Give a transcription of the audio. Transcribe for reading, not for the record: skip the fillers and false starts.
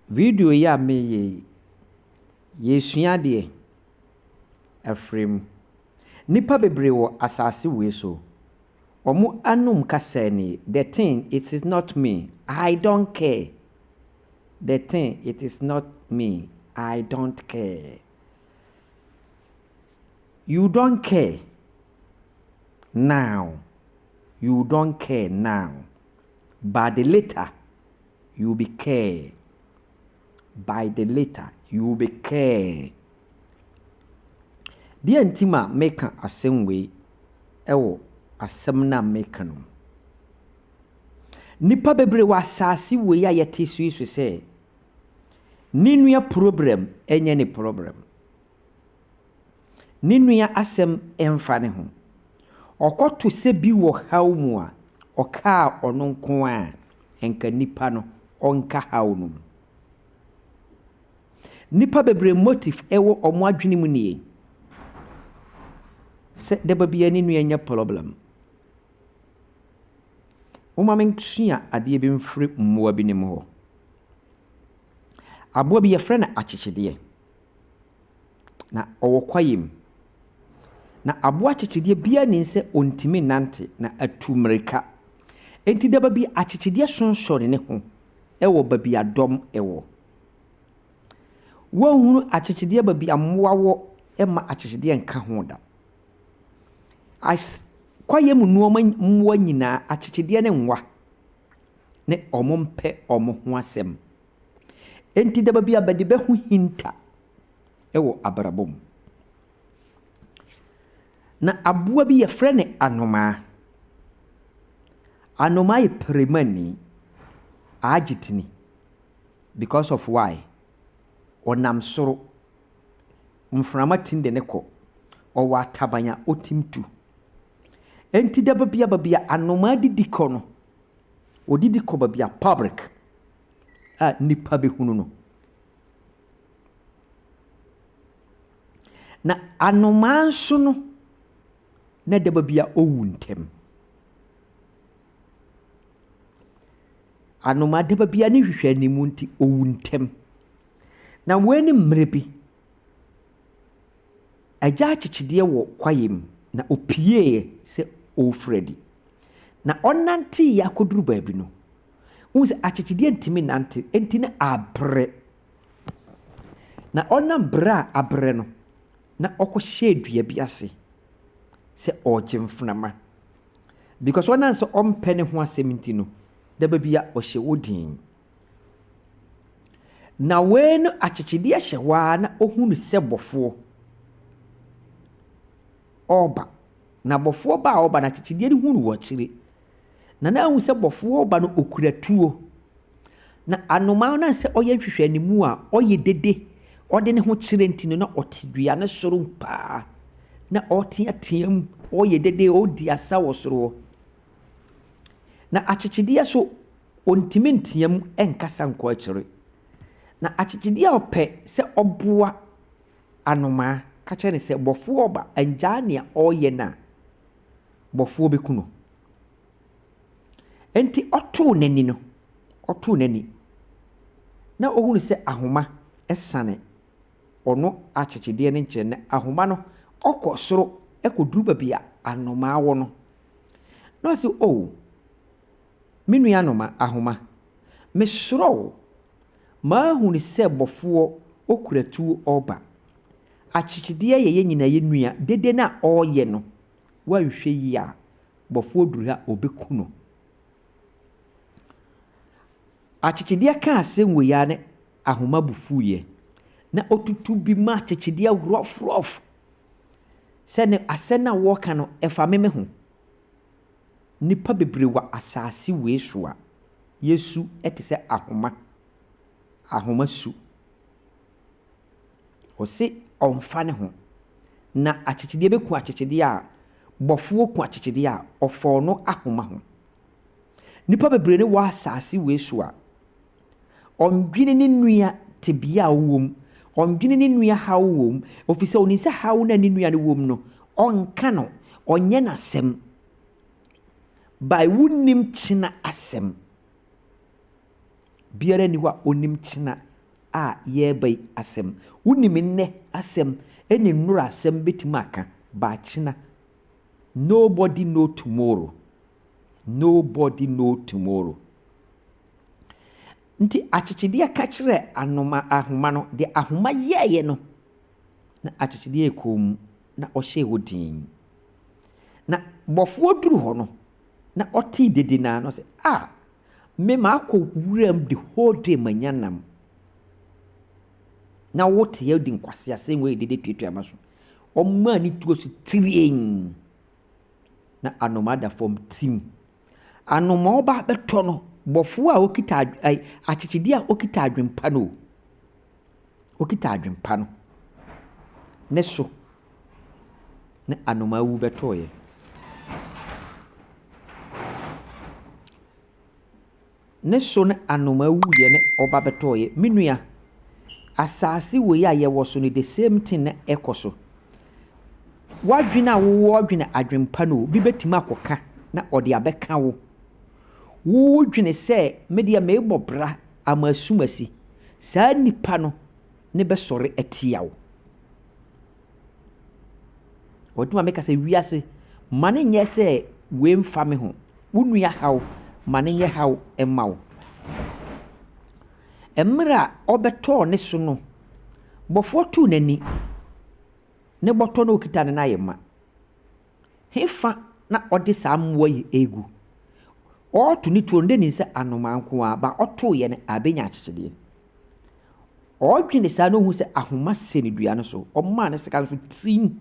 Video yi a mereyɛ yi, yɛresua adeɛ afiri mu. Nnipa bebree wɔ asase wei so. Wɔn anom kasa nie, the thing it is not me, I don't care. The thing it is not me, I don't care. You don't care now, you don't care now, but later you be care. By the later you be care. Deɛ nti ma meka asɛm wei wɔ asɛm no a meka no mu. Nnipa bebree wɔ asase wei a yɛte so yi so sɛ, ne nua problem nyɛ ne problem. Ne nua asɛm mfa ne ho. Ɔkɔto sɛ bi wɔ haw mu a, ɔkaa ɔno nko a, nka nipa no ɔnka haw no mu. Nnipa bebree motive wɔ wɔn adwene mu nie, sɛ daba biara ne nua nya problem. Momma mensua adeɛ bi mfiri mmoa binom hɔ. Aboa bi yɛfrɛ no akyekyedeɛ. Na ɔwɔ kwaeɛ mu. Na aboa akyekyedeɛ biara nim sɛ ɔntumi nnante na atu mmirika. Enti daba bi akyekyedeɛ sonsɔre ne ho wɔ baabi a dɔm wɔ. Wɔnhunu akyekyedeɛ baabi a mmoa wɔ mma akyekyedeɛ nka ho da. As kwaeɛ mu nneɛma mmoa nyinaa, akyekyedeɛ ne nwa ne wɔmpɛ wɔn ho asɛm. Enti daba bi a bɛde bɛ ho hinta wɔ abrabɔ mu. Na aboa bi yɛfrɛ no anomaa. Anomaa yɛ pirimani, agye tini because of why? Ɔnam soro, mframa tumi de no kɔ. Ɔwɔ ataban a ɔtumi tu. Enti daba bi a baabi a anomaa didi kɔ no, ɔdidi kɔ baabi a public a nnipa bɛhunu no. Na anomaa nso no, na daba bi a ɔwu ntɛm. Anomaa daba bi a ne nhwehwɛanimu nti, ɔwu ntɛm. Na wei ne mmerɛ bi, agya akyekyedeɛ wɔ kwaeɛ mu, na ɔpieeɛ sɛ ɔrefiri adi. Na ɔnanteeɛ akɔduru baabi no, wohu sɛ akyekyedeɛ ntumi nnante, enti na abrɛ. Na ɔnam brɛ a abrɛ no, na ɔkɔhyɛɛ dua bi ase sɛ ɔregye mframa. Because ɔnam sɛ ɔmpɛ ne ho asɛm nti no, daba bi a ɔhyɛ hɔ dinn. Na wei no akyekyedeɛ hyɛ hɔ ara na ɔhunu sɛ bɔfoɔ ɔreba. Na bɔfoɔ ba a ɔreba no, akyekyedeɛ no hu no wɔ akyire. Na na ahu sɛ bɔfoɔ reba no, ɔkura tuo. Na anomaa no sɛ ɔyɛ nhwehwɛanimu a ɔyɛ dede, ɔde ne ho kyerɛ nti no, na ɔte dua no soro paa. Na ɔreteatea mu, ɔreyɛ dede, ɔredi asa wɔ soro hɔ. Na akyekyedeɛ so, ɔntumi ntea mu nkasa nkɔ akyire. Na akyekyedeɛ a ɔpɛ sɛ ɔboa anomaa ka kyerɛ no sɛ bɔfoɔ reba, angyaa nea ɔreyɛ no a, bɔfoɔ bɛku no. Enti ɔtoo n'ani no, ɔtoo n'ani na ɔhunu sɛ ahoma sane ɔno akyekyedeɛ no nkyɛn. Na ahoma no, ɔkɔ soro kɔduru baabi a anomaa wɔ no. Na ɔse, O, me nua anoma, ahoma, mesrɛ wo, mahunu sɛ bɔfoɔ ɔkura tuo ɔreba. Akyekyedeɛ yɛ yɛn nyinaa yɛn nua, dede no a ɔreyɛ no, woanhwɛ yie a, bɔfoɔ duru ha a, ɔbɛku no. Akyekyedeɛ kaa asɛm wei ara ne ahoma bo fuiɛ. Na ɔtutu bi ma akyekyedeɛ rɔfrɔf sɛ ne asɛm no a wɔreka no, ɛfa me me ho. Nnipa bebree wɔ asase wei so a, yɛsu te sɛ ahoma, ahoma su. Ɔse ɔmfa ne ho. Na akyekyedeɛ bɛku akyekyedeɛ a, bɔfoɔ ku akyekyedeɛ a, ɔfa ɔno ahoma ho. Nnipa bebree ne wɔ asase wei so a, ɔndwene ne nua tebea a ɔwɔ mu, ɔndwene ne nua haw wɔ mu, ɛfiri sɛ ɔnim sɛ haw no a ne nua no wɔ mu no, ɔnka no, ɔnyɛ n'asɛm. By wonnim kyena asɛm. Biara nni hɔ a ɔnim kyena. a yɛreba yi asɛm. Wonim nnɛ asɛm ne nnora asɛm bɛtumi aka baakyena. Nobody know tomorrow. Nobody know tomorrow. Nti akyekyedeɛ ka kyerɛ anoma ahoma no, deɛ ahoma yɛeɛ no, na akyekyedeɛ yɛ komm na ɔhyɛɛ hɔ dinn. Na bɔfoɔ duru hɔ no, na ɔtee dede no ara na ɔsɛ, "Ah, me maakɔ wuram the whole day manya nam. Na wote ha di nkwaseasɛm wei dede tuatua ma so." Ɔmaa ne tuo so tirii na anoma da fam tim. Anoma ɔba abɛtɔ no, bɔfoɔ a ɔkita akyekyedeɛ a ɔkita adwempa no o, ɔkita adwempa no ne so na anomaa wu bɛtɔeɛ. Ne so ne anomaa wuiɛ ne ɔba bɛtɔeɛ. Me nua, asase wei a yɛwɔ so no, the same thing na ɛkɔ so. W'adwene a wowɔ dwene adwempa no, obi bɛtumi akɔka na ɔde abɛka wo. Wodwene sɛ me deɛ merebɔ bra ama asum asi. Saa nipa no ne bɛsɔre atia wo. Ɔtumi meka sɛ wiase ma ne nyɛ sɛ wei mfa me ho. Wo nua haw ma ne nyɛ haw mma wo. Mmerɛ a ɔbɛtɔɔ ne so no, bɔfoɔ too n'ani. Ne bɔtɔ no okita no no ayɛ ma. Hefa na ɔde saa mmoa yi egu? Ɔreto ne tuo no, ne nim sɛ anomaa nko ara, ba ɔtoeɛ no abɛnya akyekyedeɛ. Ɔredwene saa na ohu sɛ ahoma sɛ ne dua no so. Ɔmaa ne sika no so tim.